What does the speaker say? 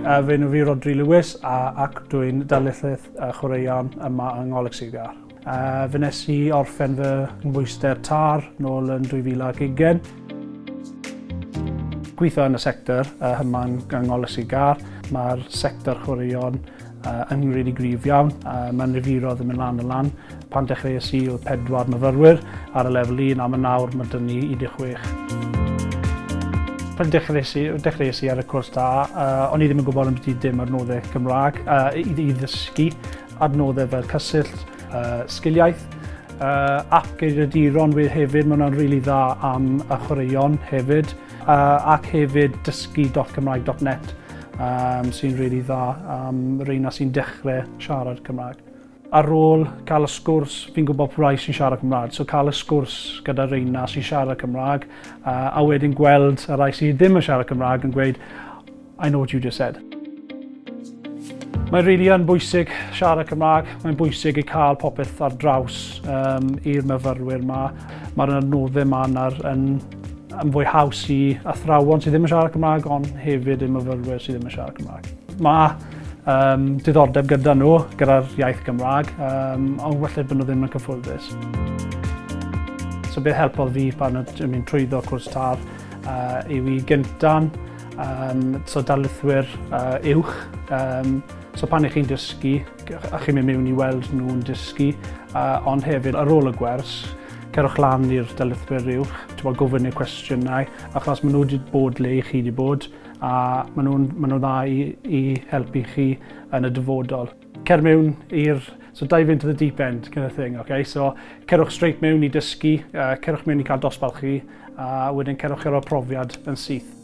Fy enw fi Rhodri Lewis a, ac dwi'n darlithydd chwaraeon yma yng Ngholeg Sir Gâr. Fe wnes i orffen fy nghymhwyster TAR nôl yn 2020. Gweithio yn y sector yma yng Ngholeg Sir Gâr. Mae'r sector chwaraeon yn rili gryf iawn. Mae niferoedd yn mynd lan a lan. Pan dechreuais i oedd pedwar myfyrwyr ar y lefel 1 a mae nawr mae dyn ni 16. Pan dechreuais i, dechreuais i ar y cwrs da, o'n i ddim yn gwybod ambiti dim adnoddau Cymraeg i, i ddysgu adnoddau fel Cyswllt, Sgiliaith, app geiriaduron wir hefyd, mae hwnna'n rili dda am y chwaraeon hefyd, ac hefyd dysgu.cymraeg.net um, sy'n rili dda am reina sy'n dechrau siarad Cymraeg. Ar ôl cael y sgwrs, fi'n gwybod pwy rai sy'n siarad Cymraeg, so cael y sgwrs gyda reina sy'n siarad Cymraeg, a wedyn gweld y rai sydd ddim yn siarad Cymraeg yn gweud, "I know what you just said." Mae'n rili really yn bwysig siarad Cymraeg, mae'n bwysig i cael popeth ar draws i'r myfyrwyr yma. Mae'r adnoddau yma yn, yn fwy haws i athrawon sydd ddim yn siarad Cymraeg, ond hefyd i myfyrwyr sydd ddim yn siarad Cymraeg. Mae diddordeb gyda nhw, gyda'r iaith Gymraeg, ond falle bod nhw ddim yn cyffwrddus. So beth helpodd fi pan o'n i'n trwyddo cwrs TAR yw i gynta'n so darlithwyr uwch. So pan ych chi'n dysgu, a chi'n mynd mewn i weld nhw'n dysgu, ond hefyd ar ôl y gwers, cerwch lan i'r darlithwyr uwch, ti'n gofyn y cwestiynau, achos maen nhw wedi bod le i chi wedi bod, a maen nhw'n maen nhw dda i, i helpu chi yn y dyfodol. Cer mewn i'r, so dive into the deep end kind of thing, okay? So cerwch straight mewn i dysgu, cerwch mewn i cael dosbarth chi, a wedyn cerwch i'r profiad yn syth.